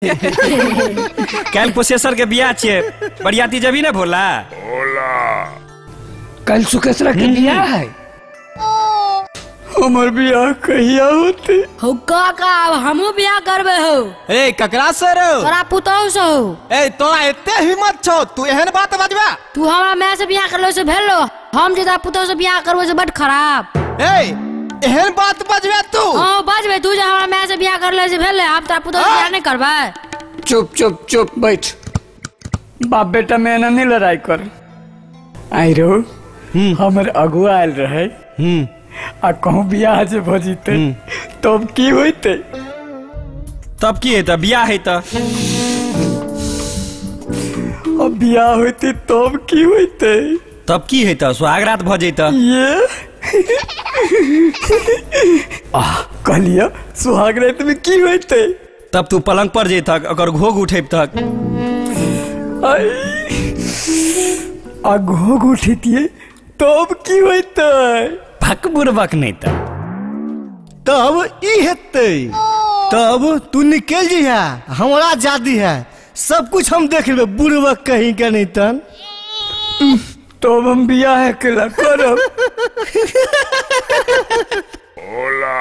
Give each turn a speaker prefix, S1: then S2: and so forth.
S1: काल्हि कुशेश्वर के बियाह छियै, बरियाती जेबी ने भोला?
S2: कल सुकेशरा के बियाह है। हमर बियाह कहिया होते?
S3: हो काका, अब हमहू बियाह करबे हो।
S4: ए ककरा से रो?
S3: तोरा पुतहु से हो।
S4: ए तोरा एते हिम्मत छौ तू एहन बात बजबा?
S3: तू हमरा माय से बियाह करलो से भेलो, हम जे तोरा पुतहु से बियाह करबो से बड खराब।
S4: ए एहन बात बजबे तू?
S3: हां बजबे, तू जे हमरा माय से बियाह करले से भेले, हम तोरा पुतहु से बियाह नहीं करबै।
S2: चुप चुप चुप बैठ। बाप बेटा में एना नहीं लड़ाई कर। आई रो हमर अगुआ आयल रहे आ कहूँ बियाह जे भ जीते तब की होइते?
S1: तब की हेतै? बियाह हेतै।
S2: अब बियाह होइते तब की होइते?
S1: तब की हेतै? सुहागरात भ जैतै।
S2: ये कहलिया सुहागरात में की होइते?
S1: तब तू पलंग पर जैतक, ओकर घोघ उठेबतक।
S2: आ घोघ उठेतियै तब की होइते?
S1: भक बुरबक नहीं
S5: तब ई हेतै। तब तू निकल जइहा, हमरा आजादी है, सब कुछ हम देख लेबै। बुरबक कहीं के नहीं तन।
S2: तब हम बियाह अकेला करब।